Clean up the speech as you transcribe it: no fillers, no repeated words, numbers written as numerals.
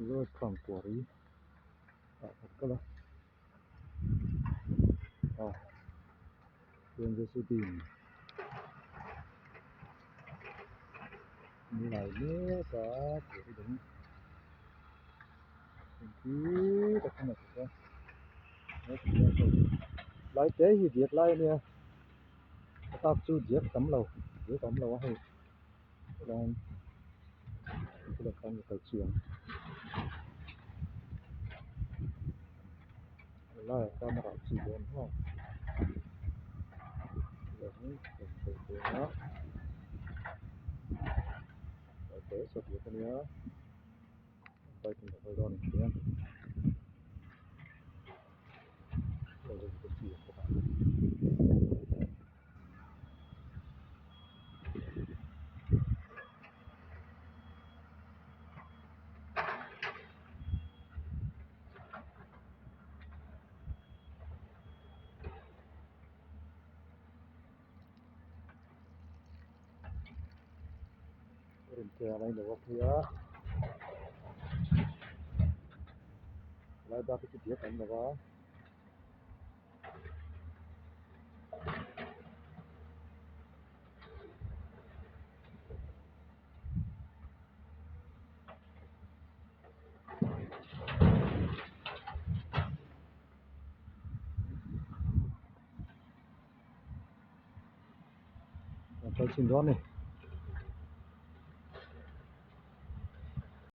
Lord quarry ah kan kal a ah chuan j c b in an lai mek a quarry dang engkim a kawng a chhuk a lai te hi diak lai a nia a tak chu diak tam lo diak a awm lo a hei. Chuan bulah khan ka kal chiang helaiah khan a rah chi dawn maw ania bike in a kal dawn ang hian. Rintea a lo phei a lai bak hi chu diak an lo va. Kal chhin dawn a ni.